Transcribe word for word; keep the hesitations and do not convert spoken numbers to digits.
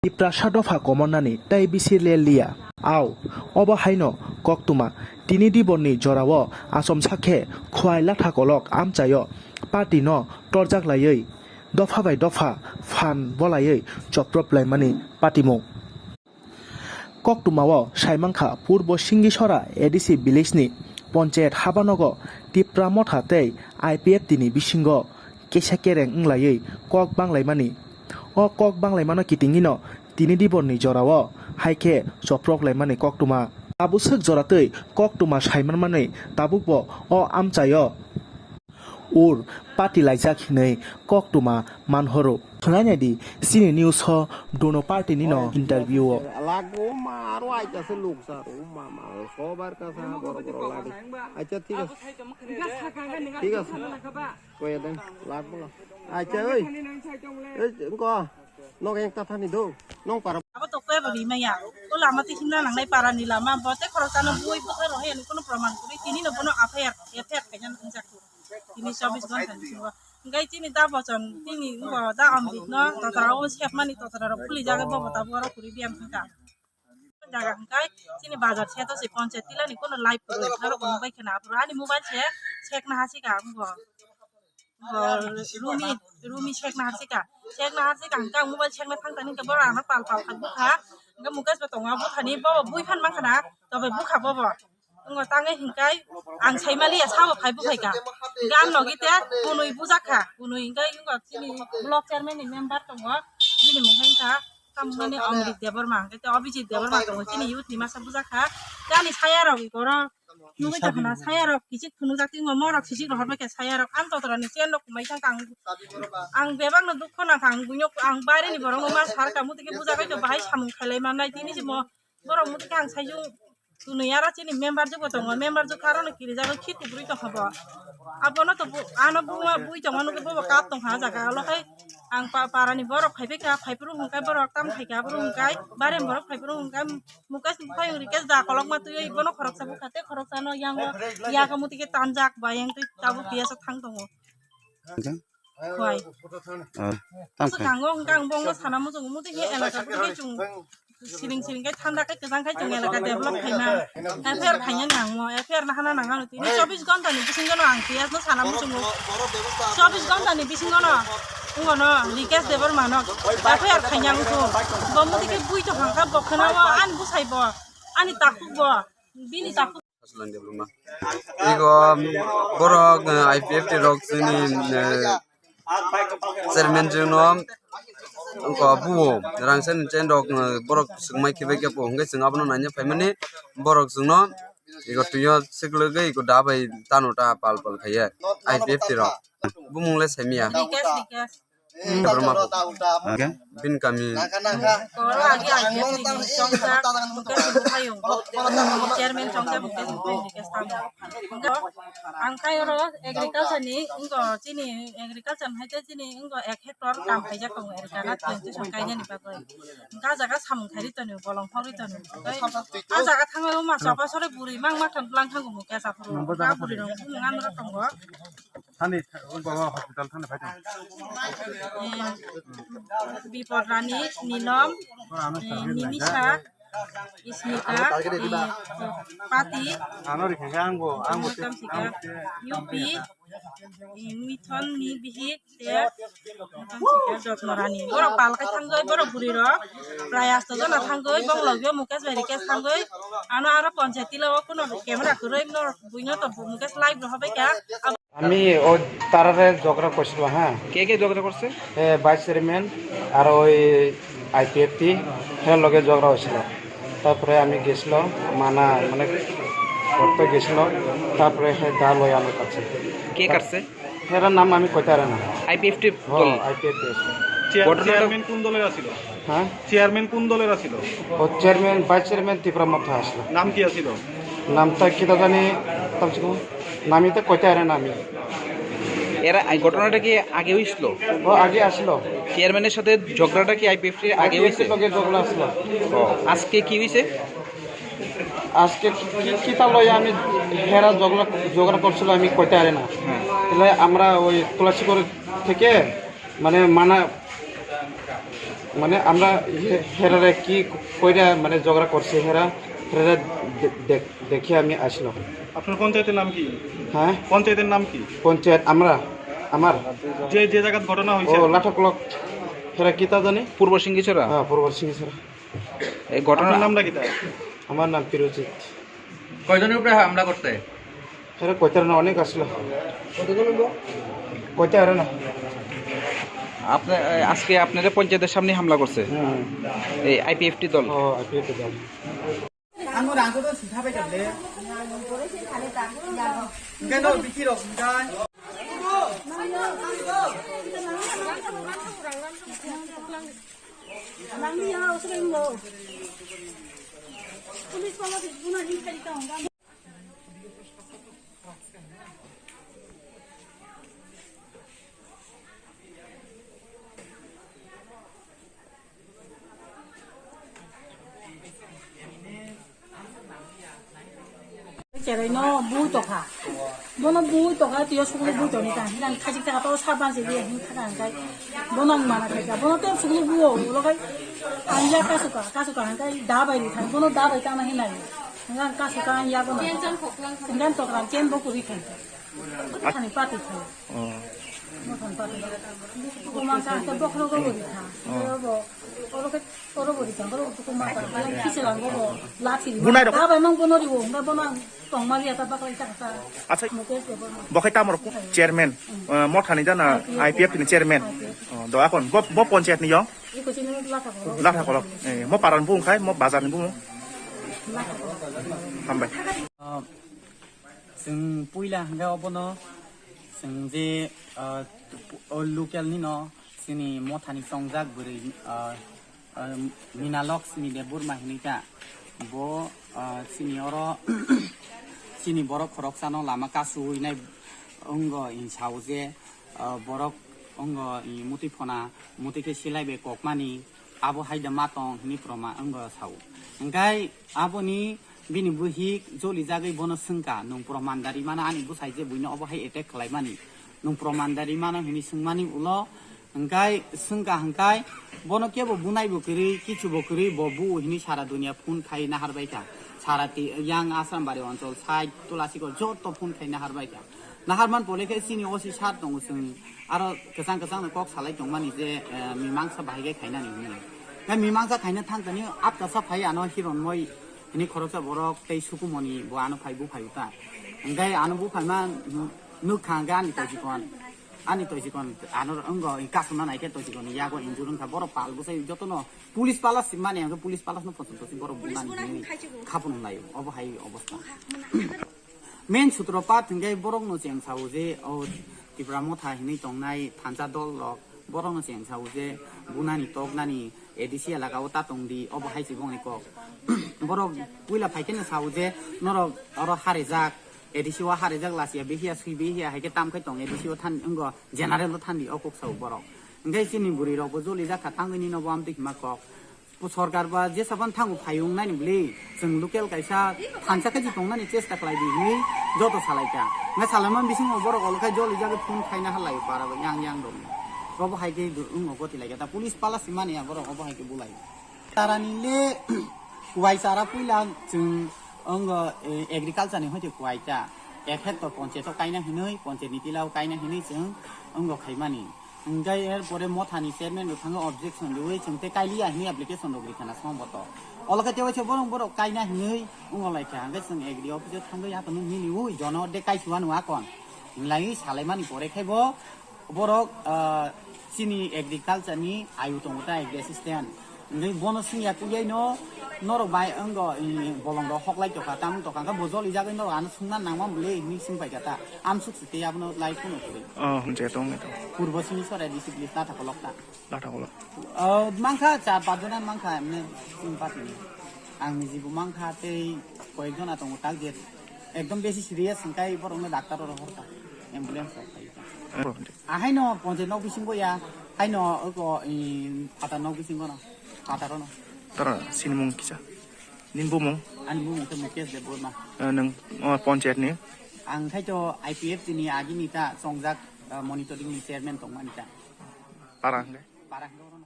Tiprasa dopha komornani tei bisi le liya. Ao, obo haino koktwma, tini diborni jorao achomsa khe Khwai Latha Kolok amchaio party no torjak laiwi dopha bai dopha phan bolaiwi choprop laimani patimung. Koktwmao saimankha Purbo Singisora A D C village ni Ponchayat habanogo Tipra Motha tei I P F T ni bisingo kesa kereng wnglaiwi kok banglaimani. O kok banglaimano kitingino tini diborni jorao hai khe choprok laimani koktwma. Tabuk swk joratwi koktwma saimanmani tabukbo o amchaio ur pati laijak hinwi koktwma manhoro. Khwnainai di, chini news o Dono party nino interview o. Lagbo ma aro aita se luk sar, o ma ma, sobar ka sa boro boro lagi. Acha, thik ase. Thik ase. Koya deng, lagbo la. Acha, oi. Ei, engko. Nok ekta thani do. Nong para. Abo to kebo rimaya. O lama ti himna nangnai para ni lama. Bo te khorok tano bui bwkha rohe ani kono proman kuri. Tini no bono F I R, F I R khaina nungjak. Tini chobbish ghonta ni singo. Engkai tini da bochon, tini ngo da Amrit no, totra o sepmani totra rok khuli jaga bobo tabuk aro kuri biyang thangka. Jaga hingkai chini bazar se to se ponchayat tila ni kono live kuri. Aro kono bai khena apro ani mobile se sekna hasika ngo. Ngo rumi, rumi sekna hasika. Sekna hasika hingka mobile sekna thangta ni bora ano pal pal khai bukha. Hingka Mukesh bo tongo buthani bobo bui phan mangkhana. Tobe bukha bobo. Ngo tangai hingkai ang saimaliya sabo phai bukhaika. Gan logi te kunui bujakha. Kunui hingkai ngo chini block chairman ni member tongo. Bini mung hingka tamani Amrit Debbarma, hingkai te Abhijit Debbarma tongo. Chini youth ni masa bujakha. Gani saya rok ikoro. Nugui ta khana saya rok kichik phunuk jak tingo morok kichik rohor bai khe saya rok. Ang totora ni chen rok kumai thang kang. Ang bebak no dukho nang kang buino ang bare ni borok no ma sar kamu tike bujakai to bahai samung khailai manai tini si mo. Borok muti khe ang saijung tunui aro chini member jugo tongo, member jukha aro no kiri jago khi kubri tongkha bo. Abono to bu-, ano buma bui tongo nukhe bobo kap tongkha ah jaga olo khai ang pa-, parani borok phaibai kha, phaiphuru hwnkhai borok tam phaikha, aphuru hwnkhai barem borok phaiphuru hwnkhai Mukesh ni bukhai request da kolokma twiwi bono khoroksa bukha tei khoroksa no yango yago muti khe tanjak ba yang twi tabuk P S o thang tongo. Hwai. Ah, tam khai. Swkango hwnkha ang bongno sana muchungo, muti khe elaka bwrwi chung siring siring khai thanda khai kwchang khai chung elaka develop khaima. F I R khaina nangmo, F I R nahana nangano tini chobbish ghonta ni bisingo no ang P S no sana muchungo. Chobbish ghonta ni bisingo no wngno Rikesh Debbarma no F I R khaina wngkhu. Bo muti khe bui tongkha bo khwnao ani bwsai bo ani takhuk bo bini takhuk. Aslan Debbarma. Ego borok, eh, I P F T rok chini, eh, chairman jwngno wngkha buo rangchak ni chen rok, eh, borok swngmai khibai khe bo hwnkhe chwng abono naina phaimani borok chwngno ego twio swklwgwi ego da bai tano ta pal pal khaiya I P F T rok. Bumung le saimia. Rikesh, Rikesh. Debbarma. Hwnkhe? Bini kami. Oro agi I P F T ni chongsa, Mukesh ni buphaiyung. Chairman chongsa Mukesh ni buphaiyung Rikesh tamo. Hwnkhe ang khai oro agriculture ni, wngkha chini agriculture hai khe chini wngkha ek hectare kam khaijak tongo agriculture na twenty song kainani bagwi. Hwnkhe ah jaga samung khairi tonwi, bolong khogwi tonwi. Tei ah jaga thangwi ma choba sore bwrwi mang ma thang bwlang thango Mukesh aphuru. Ah bwrwi rok bumung ano rok tongo. Thani baba hospital thani phai tong. Eh, Bipod Rani, Nilom, eh, Nimisa, Ismita, eh, Pati, Ano rikha ang bo, ang bo. Tamsika, U P, eh, Mithon ni bihik, te, tamsika, Jotno Rani. Borok pal khai thangwi, borok bwrwi rok. Prai asto jona thangwi, bong logio Mukesh bai Rikesh thangwi. Ano aro ponchayati lo, kuno camera kwrwi, norok buino to Mukesh live rohor bai kha. আমি ও তারারে ঝগড়া করছিল, হ্যাঁ। কে কে ঝগড়া করছে? এ, vice chairman আর ওই আইপিএফটি, হের লগে ঝগড়া হয়েছিল। তারপরে আমি গেছিল, মানা, মানে, করতে গেছিল, তারপরে হে দা লই আমার কাছে। কে কাটছে? এরা নাম আমি কইতে পারে না। আইপিএফটি ও, দল? আইপিএফটি। চেয়ার-, ঘটনাটা চেয়ারম্যান কোন দলের আছিল? হ্যাঁ? চেয়ারম্যান কোন দলের আছিল? ও চেয়ারম্যান, ভাইস চেয়ারম্যান ত্রিপুরা মথা আসলো। নাম কি আছিল? নামটা কি তা জানি, তামসিকো নামই তো কইতে পারে না আমি। এরা এই ঘটনাটা কি আগে হইছিল? ও আগে আসলো। চেয়ারম্যানের সাথে ঝগড়াটা কি আইপিএফটির আগে আইপিএফটির হইছে? লগে ঝগড়া আসলো। ও, আজকে কি হইছে? আজকে কি, কি, কিতা লইয়া আমি হেরা ঝগড়া, ঝগড়া করছিল আমি কইতে পারি না। হ্যাঁ। তাহলে আমরা ওই তুলাসীগড় থেকে মানে মানা মানে আমরা হে-, হেরারে কি কইরা মানে ঝগড়া করছে হেরা, হেরারে দে-, দে-, দেখে আমি আসলো। আপনার পঞ্চায়েতের নাম কি? হ্যাঁ? পঞ্চায়েতের নাম কি? পঞ্চায়েত আমরা, আমার। যে, যে জায়গাত ঘটনা ও হয়েছে? লাঠা ক্লক, হেরা কিতা জানি? পূর্ব সিংগিছড়া? হ্যাঁ, পূর্ব সিংগিছড়া। এই ঘটনা আপনার নামটা কিতা? আমার নাম পিরোজিত। কয়জনের উপরে হামলা করছে? আরে কইতার না, অনেক আসলো। কইতে পারে না। আপনি, আজকে আপনারা পঞ্চায়েতের সামনে হামলা করছে হুম। এই আইপিএফটি দল। ও, আইপিএফটি দল। Cherai no bui tokha. Bono bui tokha, tiyo sukulu bui toni ta. Hinang khajik taka to saban se diye hin thaka hingkai. Bono ang mana khaika. Bono to sukulu buo, ulo kai. Ang ya kasuka, kasuka hingkai da bai ri thang. Bono da bai tama hinai. Hinang kasuka ang ya bono. Hinang tokra chen bo kuri thang. Thani pati thang. Oh. Mothani pati. Kuma ka te bokhro go ri thang. Oh. Bo, oro ke Oro bo rijang, oro bo tuku mata, kisa lang bo lathi. Bunai rok. Abai mang bono riwo, hingke bono ang tongma riya ta baklai ta kata. Acha. Mukesh Debbarma. Bo khai tamo rok chairman, eh, mothani jana I P F ni chairman. I P F. Oh, do akon bo, bo panchayat ni yo? Iko chini latha kolok. Latha kolok. Eh, mo paran bung khai, mo bazar ni bung. Latha kolok. Hambai. Ah, chwng puila hingke obono, chwng je, ah, o local ni no, chini mothani chongjak bwrwi, ah, ah, Mina Lakshmi Debbarma hinwi ta. Bo, ah, chini oro, chini borok khoroksano lama kasu hwinai wngo, hwnwi sao je, ah, borok wngo, i, mutwi phona, mutwi khe silai bai kokmani, abo hai da ma tong hwnwi proman wngo sao. Hwnkhe aboni bini bwhwi jolijagwi bono swngkha, "Nwng proman dari mano ani bwsai je buino obo hai attack khlaimani? Nwng proman dari mano?" hwnwi swngmani ulo Hwnkhe swngkha hwnkhe, bono kebo bunai bo kwrwi, kichu bo kwrwi, bo bu hwnwi sara dunia phone khai nahar bai kha. Sara ti-, yang Asrambari onchol, side Tulasikhor joto phone khai nahar bai kha. Nahar man pore khe chini O C sir tongo, chwng aro kwchang kwchang no kok salai tongmani je, eh, mimangsa bahai khe khainani hwnwi. Khe mimangsa khaina thang thani apta sa phai ano Hironmoi hwnwi khoroksa borok tei Sukumoni bo ano phai buphai ta. Hwnkhe ano buphai ma nuk kha hwnkhe ani toisikon. Ani toisikon, ano wngkha, kasuna naikhe toisikon yago injure wngkha, borok pal bwsai jotono police pala si mani, ang police pala no pochon tosi borok bunani hinwi khapung laio, obo hai obostha. Main sutro path hwnkhe borokno cheng sao je, o Tipra Motha hinwi tongnai thansa dol rok, borokno cheng sao je bunani toknani A D C elaka o ta tongdi, obo hai se bongni kok. Borok puila phaikheno sao je norok oro harijak, A D C o harijak, lachiya bihiya, swi bihiya, hai khe tam khai tong A D C o than, wngkha general o thandi o kok sao borok. Hwnkhe chini bwrwi rok bo jolijak kha, tangwi nini bo amtwi hima kok. Bo sorkar ba jesa phano thango phai wng nani bwlwi, chwng local kaisa thansa khe tong nani chesta khlai di hinwi joto salai kha. Hwnkhe salaima bisingo borok olo khai jolijagwi phone khaina halai para bo yang yang rok. Obo hai khe wng o goti lai kha, ta police pala si mani ya borok obo hai khe bulai. Tarani le kuwai chara puila chwng wngkha, eh, agriculture ni hoite kuwai ta. Ek hectare ponchayat o kaina hinwi, ponchayat ni tila o kaina hinwi chwng wngkha khaimani. Hwnkhe er pore Mothani chairman rok thangwi objection riwi chwng tei kailiya hinwi application rok rikha na somboto. Olo khe tei waisa borok borok kaina hinwi wngkha lai kha. Hwnkhe chwng agri office o thangwi akhorno miliwi jono de kaisuwano akon. Hinlaiwi salaimani pore khe bo Borok, ah, chini agriculture ni ayu tongo ta agri assistant. Hwnwi bono swngya kuyaino norok bai wngkha, i, bolong rok hoklai tokha, tamung tokha, hwnkhe bo jolijagwi norok ano swngna nangma bwlwi hinwi swngpaikha ta. Amsuk se tei abono lai phano kwrwi. Oh, hwnjaya tong to. Purbo sini sore D C police latha kolok ta. Latha kolok. Oh, mankha char pach jona mankha emne chini party ni. Ang niji bo mankha tei koyek jona tongo target. Ekdom besi serious hwnkhe borokno doctor o rohor ta. Ambulance rok phai. Oh, hwnjaya. Ahaino ponchayat nok bisingo ya, haino oko, i, phatar nok bisingo no, phataro no. Tara sinimung kisa. Nini bumung? Ani bumung khe Mukesh Debbarma. Eh, nwng, oh, panchayat ni? Ang khai to I P F T ni agini ta chongjak, eh, monitoring ni chairman tongmani ta. Para hwnkhe? Para hwnkhe.